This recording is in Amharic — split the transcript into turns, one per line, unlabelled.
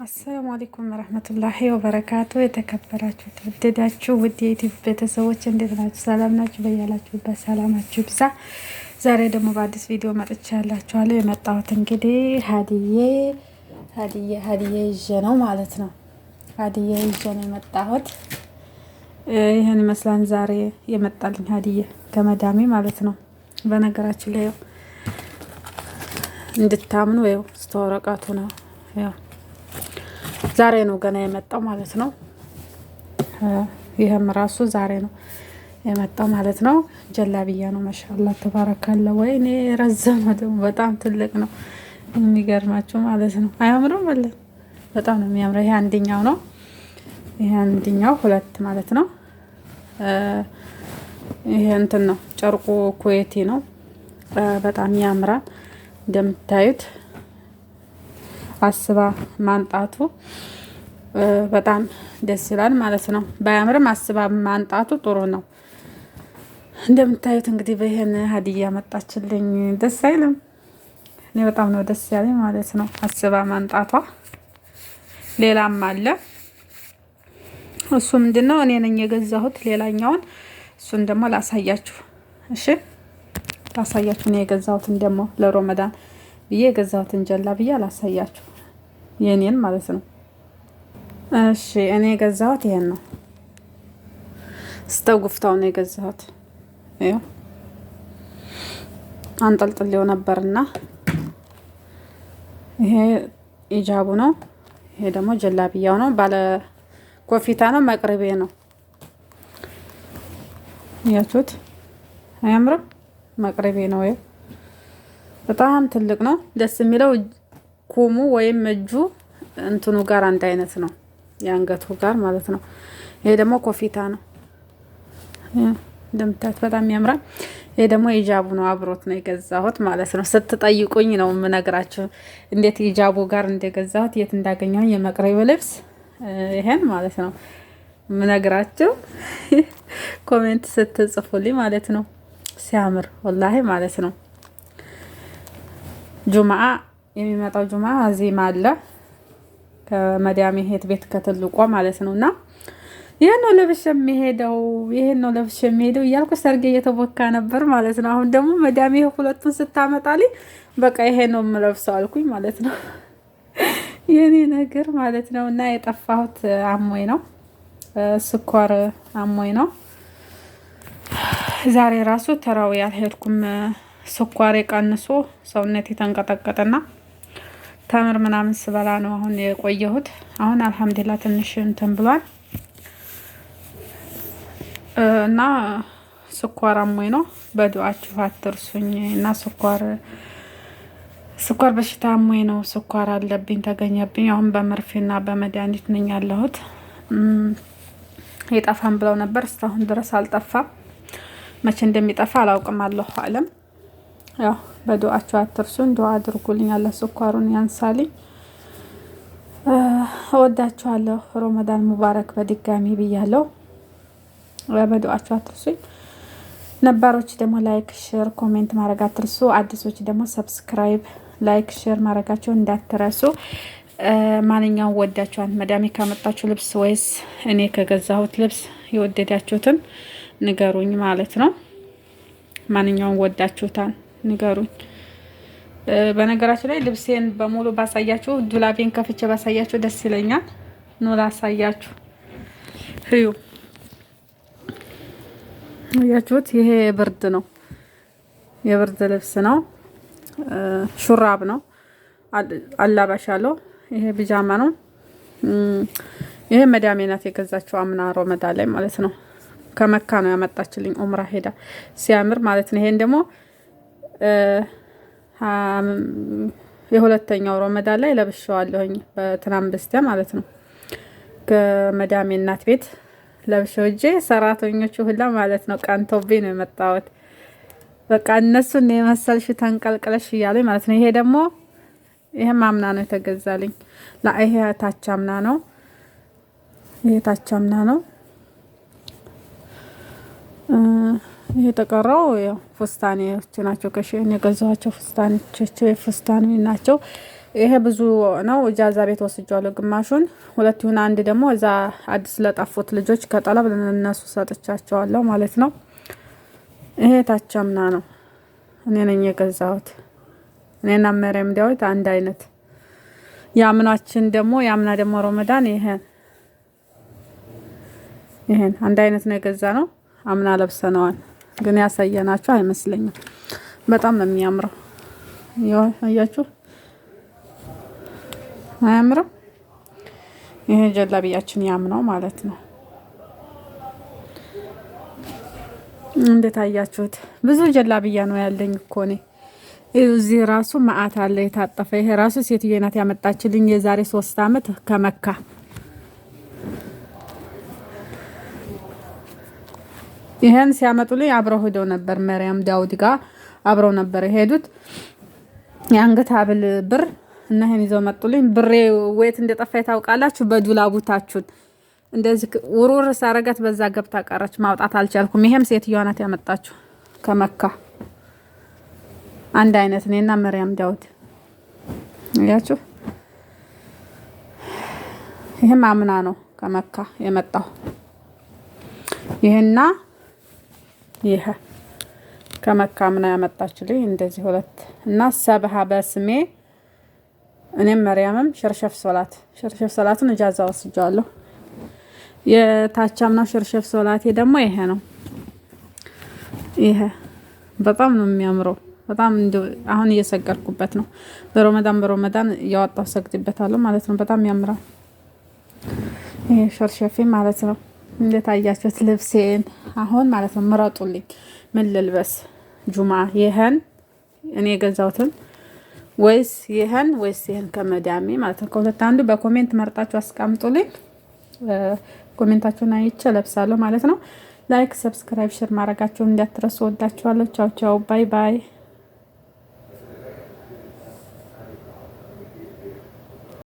السلام عليكم ورحمة الله وبركاته። የተከበራችሁ ተወደዳችሁ ውድ የዩቲዩብ ቤተሰቦች እንዴት ናችሁ? ሰላም ናችሁ? በያላችሁበት ሰላማችሁ ይብዛ። ዛሬ ደግሞ በአዲስ ቪዲዮ መጥቻላችኋለሁ። የመጣሁት እንግዲህ ሀዲዬ ሀዲዬ ሀዲዬ ይዤ ነው ማለት ነው። ሀዲዬ ይዤ ነው የመጣሁት። ይህን ይመስላል ዛሬ የመጣልኝ ሀዲዬ ከመዳሜ ማለት ነው። በነገራችን ላይ እንድታምኑ ይኸው ስተወረቀቱ ነው ያው ዛሬ ነው ገና የመጣው ማለት ነው። ይህም ራሱ ዛሬ ነው የመጣው ማለት ነው። ጀላብያ ነው። ማሻአላ ተባረካለ። ወይኔ ረዘመ ደግሞ በጣም ትልቅ ነው። የሚገርማችሁ ማለት ነው። አያምርም? አለ በጣም ነው የሚያምረው። ይሄ አንደኛው ነው። ይሄ አንደኛው ሁለት ማለት ነው። ይሄ እንትን ነው ጨርቁ ኩዌቲ ነው። በጣም ያምራል እንደምታዩት አስባ ማንጣቱ በጣም ደስ ይላል ማለት ነው። ባያምርም አስባ ማንጣቱ ጥሩ ነው። እንደምታዩት እንግዲህ በይሄን ሀዲያ መጣችልኝ። ደስ አይልም? እኔ በጣም ነው ደስ ያለኝ ማለት ነው። አስባ ማንጣቷ። ሌላም አለ። እሱ ምንድነው እኔ ነኝ የገዛሁት ሌላኛውን። እሱን ደግሞ ላሳያችሁ። እሺ ላሳያችሁ። እኔ የገዛሁትን ደግሞ ለሮመዳን ብዬ የገዛሁትን ጀላብያ ላሳያችሁ፣ የኔን ማለት ነው። እሺ እኔ የገዛሁት ይሄን ነው። ስተጉፍታው ነው የገዛሁት። ይኸው አንጠልጥሌው ነበርና ይሄ ኢጃቡ ነው። ይሄ ደግሞ ጀላብያው ነው። ባለ ኮፊታ ነው። መቅረቤ ነው። ያችሁት አያምርም? መቅረቤ ነው። ይኸው በጣም ትልቅ ነው። ደስ የሚለው ኩሙ ወይም እጁ እንትኑ ጋር አንድ አይነት ነው፣ የአንገቱ ጋር ማለት ነው። ይሄ ደግሞ ኮፊታ ነው እንደምታዩት በጣም ያምራል። ይሄ ደግሞ ኢጃቡ ነው፣ አብሮት ነው የገዛሁት ማለት ነው። ስትጠይቁኝ ነው የምነግራችሁ እንዴት ኢጃቡ ጋር እንደገዛሁት የት እንዳገኘሁኝ የመቅረብ ልብስ ይሄን ማለት ነው የምነግራችሁ comment ስትጽፉልኝ ማለት ነው። ሲያምር ወላሂ ማለት ነው። ጁምአ የሚመጣው ጁምአ እዚህም አለ ከመዳሜ ሄት ቤት ከትልቋ ማለት ነው። እና ይህን ነው ለብሼ የሚሄደው ይህን ነው ለብሼ የሚሄደው እያልኩ ሰርጌ እየተቦካ ነበር ማለት ነው። አሁን ደግሞ መዳሜ ሁለቱን ስታመጣልኝ በቃ ይሄ ነው የምለብሰው አልኩኝ ማለት ነው። የኔ ነገር ማለት ነው። እና የጠፋሁት አሞኝ ነው፣ ስኳር አሞኝ ነው። ዛሬ ራሱ ተራዊ አልሄድኩም። ስኳር ቀንሶ ሰውነት የተንቀጠቀጠና ተምር ምናምን ስበላ ነው አሁን የቆየሁት። አሁን አልሐምዱሊላህ ትንሽ እንትን ብሏል እና ስኳር አሞኝ ነው። በዱአችሁ አትርሱኝ። እና ስኳር በሽታ አሞኝ ነው። ስኳር አለብኝ ተገኘብኝ። አሁን በመርፌና በመድኃኒት ነኝ ያለሁት። የጠፋም ብለው ነበር፣ እስካሁን ድረስ አልጠፋም። መቼ እንደሚጠፋ አላውቅም። አለሁ አለም ያው በዱአችሁ አትርሱን። ዱአ አድርጉልኝ፣ አላህ ስኳሩን ያንሳልኝ። እወዳችኋለሁ። ረመዳን ሙባረክ በድጋሚ ብያለሁ። በዱአችሁ አትርሱኝ። ነባሮች ደግሞ like፣ share፣ comment ማድረግ አትርሱ። አዲሶች ደግሞ subscribe፣ like፣ share ማድረጋቸውን እንዳትረሱ። ማንኛውም ወዳችኋል? መዳሜ ካመጣችሁ ልብስ ወይስ እኔ ከገዛሁት ልብስ የወደዳችሁትን ንገሩኝ ማለት ነው። ማንኛውም ወዳችሁታል ንገሩኝ። በነገራችን ላይ ልብሴን በሙሉ ባሳያችሁ፣ ዱላቤን ከፍቼ ባሳያችሁ ደስ ይለኛል። ኑ ላሳያችሁ። ህዩ እያችሁት፣ ይሄ ብርድ ነው፣ የብርድ ልብስ ነው፣ ሹራብ ነው፣ አላባሽ አለው። ይሄ ቢጃማ ነው። ይሄ መዳሜ ናት የገዛችው አምና ሮመዳን ላይ ማለት ነው። ከመካ ነው ያመጣችልኝ ኡምራ ሄዳ፣ ሲያምር ማለት ነው። ይሄን ደግሞ የሁለተኛው ሮመዳን ላይ ለብሼዋለሁኝ በትናንት በስቲያ ማለት ነው። ከመዳሜ እናት ቤት ለብሼው እጄ ሰራተኞቹ ሁላ ማለት ነው ቀንቶብኝ ነው የመጣሁት። በቃ እነሱን የመሰልሽ ተንቀልቅለሽ እያሉኝ ማለት ነው። ይሄ ደግሞ ይሄም አምና ነው የተገዛልኝ። ይሄ ታች አምና ነው። ይሄ ታች አምና ነው። ይሄ የተቀረው ያው ፉስታኔዎች ናቸው። ከሺን የገዛኋቸው ፉስታኔዎች ፉስታኔ ናቸው። ይሄ ብዙ ነው። إجازة ቤት ወስጃለሁ ግማሹን፣ ሁለት ይሁን አንድ ደግሞ እዛ አዲስ ለጠፉት ልጆች ከጠለብ ለነሱ ሰጥቻቸዋለሁ ማለት ነው። ይሄ ታቻምና ነው፣ እኔ ነኝ የገዛሁት። እኔና መርያም ዳዊት አንድ አይነት። የአምናችን ደግሞ የአምና ደግሞ ረመዳን ይሄን ይሄን አንድ አይነት ነው የገዛ ነው። አምና ለብሰነዋል፣ ግን ያሳየናችሁ አይመስለኝም። በጣም ነው የሚያምረው። አያችሁ፣ አያምርም? ይሄ ጀላቢያችን ያምነው ማለት ነው። እንዴት አያችሁት? ብዙ ጀላቢያ ነው ያለኝ እኮ እኔ። እዚህ ራሱ መዓት አለ የታጠፈ። ይሄ ራሱ ሴትዮ ናት ያመጣችልኝ የዛሬ 3 አመት ከመካ። ይሄን ሲያመጡልኝ አብረው ሄደው ነበር፣ መርያም ዳውድ ጋር አብረው ነበር የሄዱት። የአንገት ሀብል ብር እና ይሄን ይዘው መጡልኝ። ብሬ ወይት እንደጠፋ ታውቃላችሁ? በዱላቡታችሁን እንደዚህ ውርውር ሳረጋት በዛ ገብታ ቀረች። ማውጣት አልቻልኩም። ይሄም ሴትዮዋ ናት ያመጣችሁ ከመካ። አንድ አይነት እኔና መርያም ዳውድ እያችሁ። ይሄም አምና ነው ከመካ የመጣው። ይሄና ይሄ ከመካ አምና ያመጣችልኝ እንደዚህ ሁለት እና ሰብሃ በስሜ እኔም መርያምም شرشف ሶላት፣ شرشف ሶላቱን إجازة ወስጃለሁ። የታቻምናው شرشف ሶላቴ ደግሞ ይሄ ነው። ይሄ በጣም ነው የሚያምረው። በጣም አሁን እየሰገድኩበት ነው። በረመዳን በረመዳን እያወጣሁ ሰግድበታለሁ ማለት ነው። በጣም ያምራል። ይሄ شرشف ኤ ማለት ነው። እንዴት አያችሁት ልብሴን አሁን ማለት ነው። ምረጡልኝ፣ ምን ልልበስ ጁማ? ይሄን እኔ የገዛሁትን ወይስ ይሄን ወይስ ይሄን ከመዳሜ ማለት ነው። ከሁለት አንዱ በ comment መርጣችሁ አስቀምጡልኝ። comment ኣችሁን አይቼ ለብሳለሁ ማለት ነው። Like፣ subscribe፣ share ማድረጋችሁን እንዳትረሱ። ወዳችኋለሁ። ቻው ቻው፣ bye bye።